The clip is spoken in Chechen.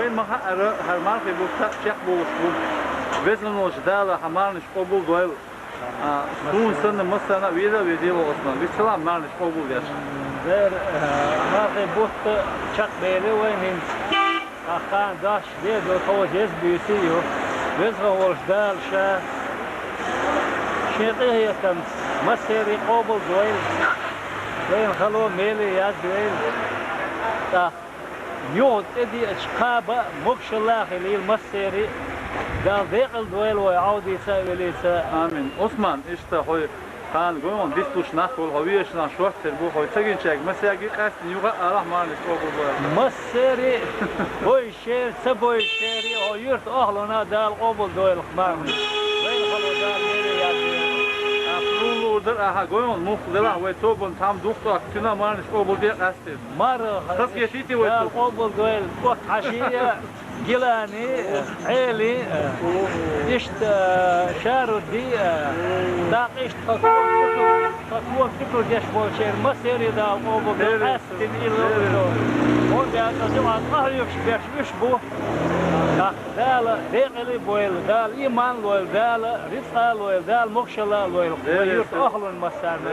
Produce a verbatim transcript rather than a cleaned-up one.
Вайн ма хаьара, хӀара мархий бутт чекхболуш бу. Везан волчу Дала хьан марханаш къобал дойла. А, суна санна массарна а веза а везийла, Ӏусман. Вицлахь марханаш къобал деш. Дера, а, мархий бутт чекхбелира вайн хӀинца. Ахьа, дош де до, тхо еза буьйсий ю. Веза волчу Дала ша шен къинхетамца массерий къобал дойла. Вайн хало меле яздойла. ТӀаккха юха тӀедеача кхаба а могушалла а хилийла массерий. Дала декъала дойла вай Ӏовдийца а, велийца а. Амин. Ӏусман, иштта хьо кхана гойхьуна дицлуш нах волу, хьо вешан нах шортта хир бу, хьо ца гинчаьрга массаьрга а къаьстина юха а алахь марханаш къобал дойла. Массерий, бойшерий, ца бойшерий, хьо юьртан охьалунна Дала къобал дойла марханаш. Вайн хало Дала меле яздойла. Ахьа лулур дара, ахьа гойхьуна мухха делахь, вай тобанан цхьамма духкъа цуьнан марханаш къобал де къаьстина. Мара хазахетийти вай Дала тобанан. Къобал дойла, кху хьаший а, Гилани, Ӏели, иштта Шарудди, дакъа иштта тхан кога пикр, тхан кога пикр деш болчеран массерий Дала къобал дойла, къаьстина илла а до. ХӀунда аьлча аса юкъахь къахьоьгуш берш уьш бу. ТӀаккха Дала декъала а бойла, Дала иман а лойла, Дала рицкъа а лойла, Дала могушалла а лойла. Вай юьртан охьалун массарна.